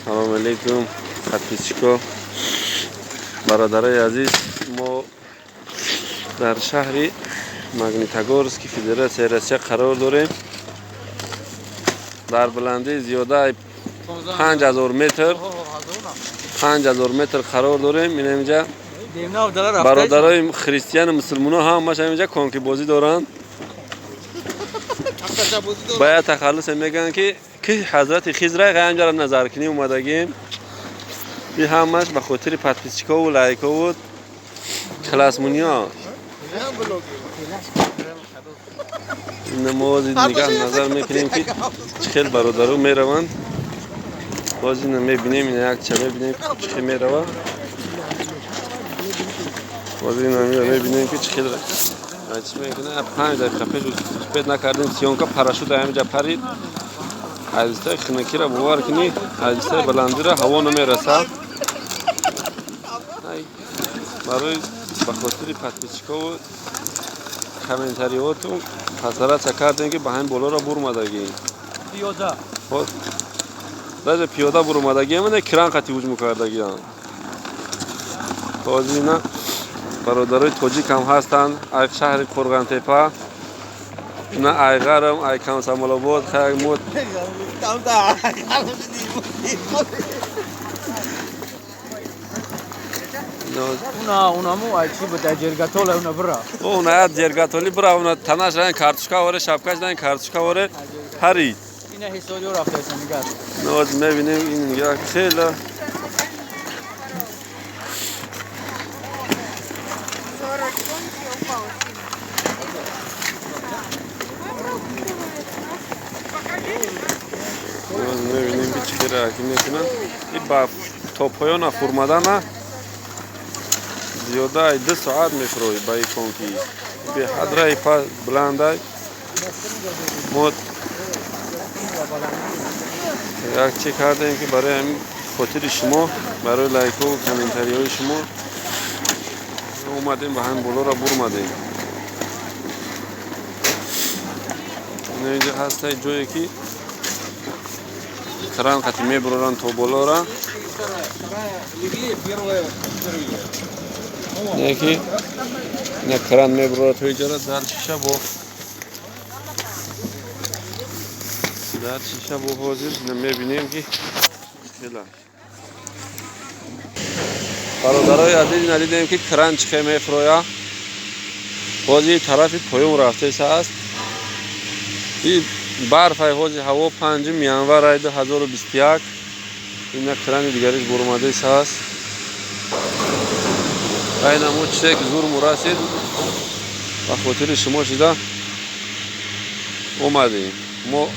Салом алейкум, подписчико, бародарои азиз. Мо дар шаҳри Магнитогорски Федератсияи Россия қарор дорем. Дар баландии зиёдаи 5000 метр, 5000 метр қарор дорем. Ин инҷа бародарои христиану мусулмоно ҳамаш ҳаминҷа конкибозӣ доранд. Ба як тахаллусе мегӯянд, ки ҳазрати Хизра ҳаминҷаро назаркунӣ омадагим. Ин ҳамаш ба хотири подписчикову лайкову классмуниё. Ина мо нигаҳ назар мекунем, ки чӣ хел бародаро мераванд. Боз ина мебинем, ина якча мебинем, ки чӣ хел меравад. Боз ина мебинем, ки чӣ хел чӣ мекунад. 5 дақиқа пеш успеть накардем, съёмка, парашют ҳаминҷа парид. Азистаи хинакира бовар кунӣ, азистаи баландира ҳаво намерасад. Барои ба хотири подписчикову комментариҳотун постараться кардем, ки ба ҳамин болоро бурмадагӣ. Пиёда. Даже пиёда бурмадагӣ, ана кран қати ҳуҷум кардагиам. Ҳозир ина бародарои тоҷик ҳам ҳастанд, ай шаҳри Қурғантепа, ина ай Ғарм, ай Комсомолобод, хаяк мод. Уна унаму ай чи буд, ай Ҷергатола, уна бира. Уна Ҷергатоли бира, уна танаш ран картошка воре, шапкаш ран картошка воре парид. Ина ҳисориё рафтаиса, нигар. Ноз мебинем, ин нигар хеле мебинем, ки чӣ хеле ҳаракат мекунанд. И ба то поёна фурмадана зиёдаи 2 соат мефурои ба и конки беҳад раи баландай. Мо як чӣ кардем, ки барои ҳамин хотири шумо, барои лайкҳову комментариҳои шумо омадем, ба ҳамин болоро бурмадем. Инҷа ҳастаи ҷое, ки кран қати мебуроранд то болора. Яки ина кран мебурорад то иҷора. Дар шиша бо, дар шиша бо. Ҳозир мебинем, ки хела бародарои азиз, ина дидем, ки кран чӣ хел мефуроя. Ҳозир тарафи поён рафтеса аст. И барфай, ҳозир ҳаво 5 январ 2021. Ина крани дигариш бурмадеса аст. Айна мо чизе ки зурму расид, ба хотири шумо шида омадем. Мо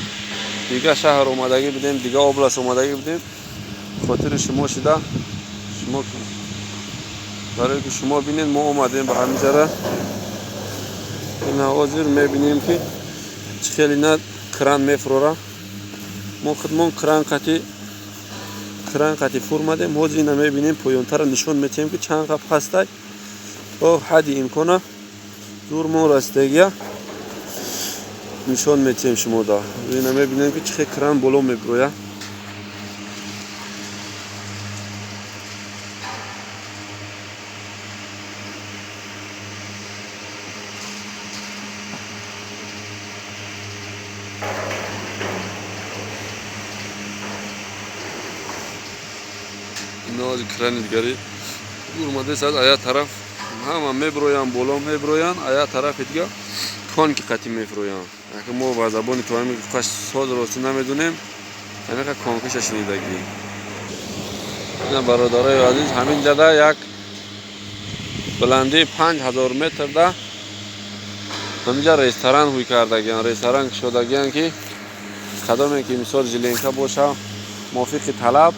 дига шаҳр омадагӣ будем, дига область омадагӣ будем, хотири шумо шида, шумо, барое ки шумо бинед, мо омадем ба ҳамин ҷара. Ина ҳозир мебинем, ки чӣ хел ина кран мефурора. Мо худмон кран қати фурмадем. Ҳозир ина мебинем, поёнтара нишон метиҳем, ки чанд қаб ҳастай. То ҳадди имкона зурмон расидагия нишон метиҳем шумода. Ина мебинем, ки чӣ хел кран боло мебурояд. Инози крани дигари урмадесад. Ая тараф ҳама мебироянд, боло мебироянд, ая тарафи дига конки қати мефуроянд. Ака мо ба забони тоами соз ростӣ намедонем, ҳамиқа конкиша шунидагӣ. Ина бародарои азиз, ҳамин ҷада як баландии 5000 метр да ҳаминҷа ресторан ҳуй кардагиан, ресторан кушодагиан, ки кадоме ки мисол зеленка боша, мувофиқи талаб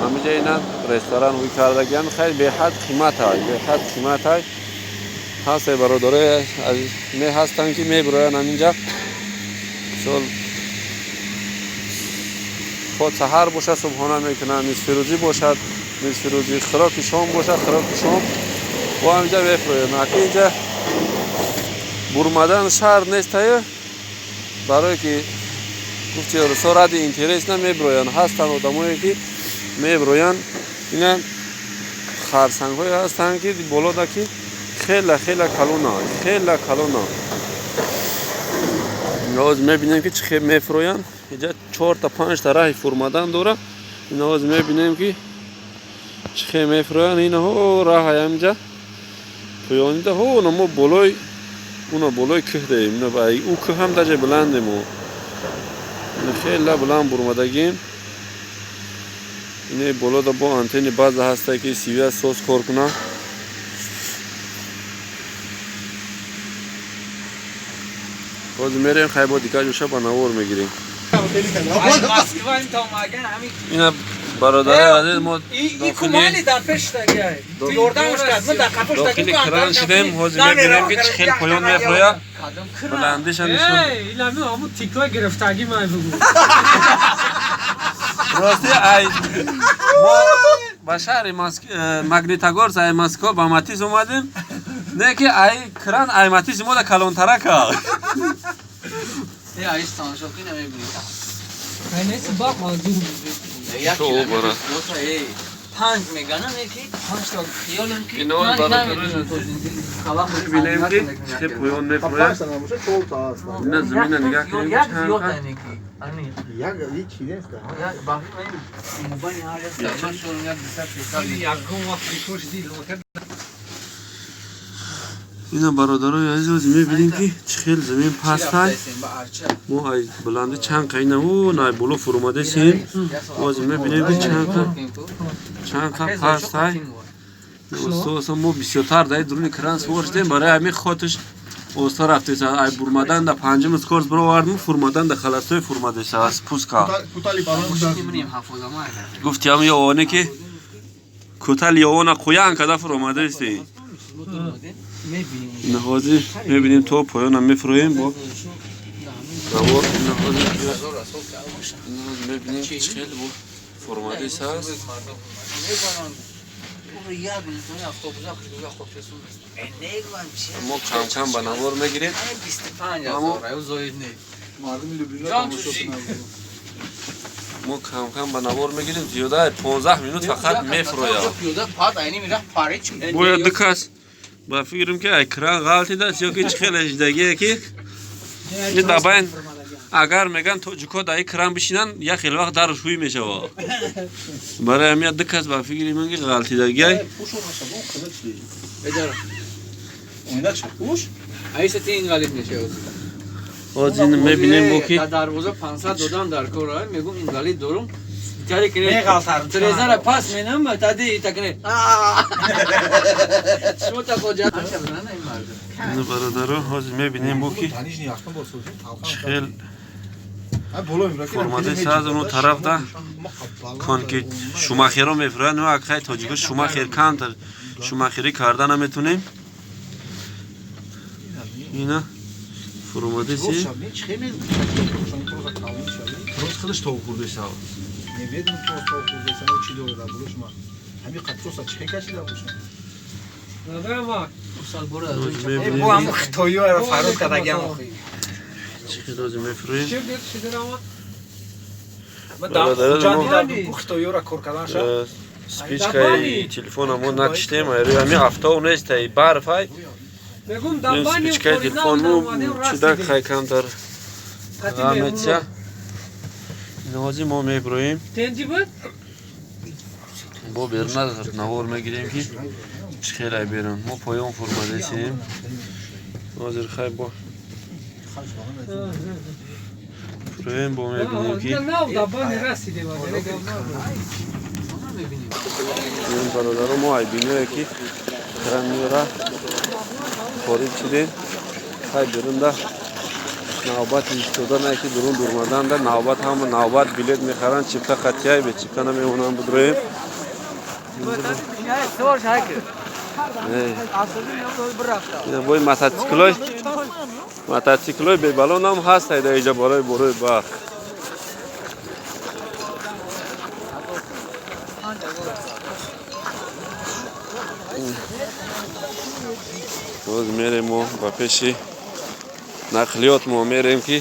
ҳаминҷа ина ресторан ҳуй кардагиан. Хеле беҳад қиматай, беҳад қиматай. Ҳасте бародарои ме ҳастанд, ки мебироянд ҳаминҷа, мисол ход саҳар бошад, субҳона мекунанд, нисфирӯзӣ бошад, нисфирӯзӣ, хӯроки шом бошад, хӯроки шом бо ҳаминҷа мефурӯянд. Аки инҷа бурмадан шарт нестаю, барое ки Гуфти русо ради интерес намеброянд. Ҳастанд одамое ки меброянд. Ина харсангҳое ҳастанд ки болода ки хела хела калона, хела калона. Ҳоз мебинем ки чӣ хел мефуроянд. Инҷа чорта панҷта раҳи фурмадан дора. Ина ҳоз мебинем ки чӣ хел мефуроянд. Ина ҳо раҳай ҳаминҷа поёнида ҳо уна мо болои уна болои кӯҳ даем. Ина ӯ кӯҳ ҳам даҷа баландем. Ина хела баланд бурмадагим. Ина болода бо антенни база ҳаста ки сивия соз кор кунад. Ҳозир мерем хай бо дигар ҷоша ба навор мегирем. Ина бародари азиз мо дохили кран шидем. Ҳозир мебинем ки чӣ хел поён мефурояд. Баландиша нишон. Рости ай мо ба шаҳри Магнитогорск ай Москва ба Матиз омадем. Не ки ай кран ай Матизи мода калонтара кард. Мебинем ки чӣ поён мефурояд. Ина замина нигаҳ кунем чанд. Ина бародарои азиз мебинем ки чӣ хел замин пастай. Мо ай баланди чанд қа ина най боло фуромадесем. Ҳозир мебинем ки чанд қа пастай. Оста мо бисёртар дар дуруни кран сувор шудем. Барои ҳамин хотиш оста рафтеса. Ай бурмадан да панҷум скорс бировардем, фурмадан да халастой фурмадеса аз пуска. Гуфтиам ёвоне ки кутали ёвона қуян када фуромадести. Ина ҳозир мебинем то поёна мефуроем бо навор. Ина ҳозир мебинем ки чӣ хел бо фурмадес аст. Мо камкам ба навор мегирем. Мо камкам ба навор мегирем. Зиёда 15 минут фақат мефурояд. Бояд ду кас ба фикрам ки ай кран ғалтидааст ё ки чӣ хел аждагие ки ин дабайн агар меган тоҷико дар ин кран бишинанд як хел вақт дарш ҳуй мешавад. Барои ҳамин ду кас ба фикри ман ки ғалтидагиай. Ҳозир мебинем бо ки дарвоза 500 додам дар кор мегум инвалид дорум. Трезара пас менам тади такне. Шумо та хоҷа. Бародаро ҳозир мебинем бо ки чӣ хел фурмадес аз уну тарафда кон ки шумахеро мефуроянд. Ну акхай тоҷико шумахер камтар шумахерӣ карда наметунем. Ина фурмадеси рост худаш тов хурдеса. Неведом трос тов хурдеса, чӣ дорад дар болош ма. Ҳамин қад троса чӣ кашида бошад? Бо ҳам хитоиёро фаррух кардагиам охи. Чӣ хел ҳозир мефуроем? Спичкаи телефона мо накиштем, рӯи ҳамин афтоб нест, ай барф ай. Спичкаи телефонмо чудак хай камтар ғамется. Ҳозир мо меброем. Бо берун навор мегирем ки чӣ хел ай берун. Мо поён фурмадесем. Ҳозир хай бо фуроем бо мебинем ки бародаро мо ай биное ки кран меора хориҷ шудем. Хай берунда навбат истода не ки дурун дурмаданда навбат ҳама навбат билет мехаранд, чипта қатияй бе чипта намемонанд будроем. Бой мотоциклой бебалон ҳам ҳаст дар иҷа барои борои барқ. Боз мерем мо ба пеши нақлиёт мо мерем ки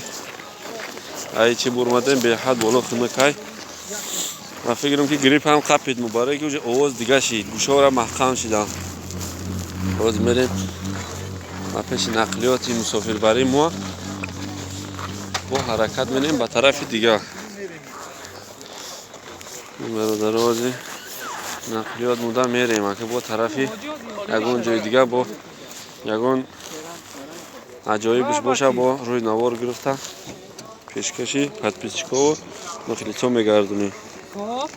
Ай чи бурмадем, беҳад боло хунукай. Ман фикрам, ки грипп ҳам қапид, муборак, ки уже овоз дига шид, гӯшора маҳкам шидам. Боз мерем ба пеши нақлиёти мусофирбарӣ, мо бо ҳаракат менем ба тарафи дига. Бародарози, нақлиёт муда мерем, ака, бо тарафи ягон ҷои дига, бо ягон аҷоибш боша, бо рӯи навор гирифта пешкаши подписчикову мухлисо мегардонем. Хоб.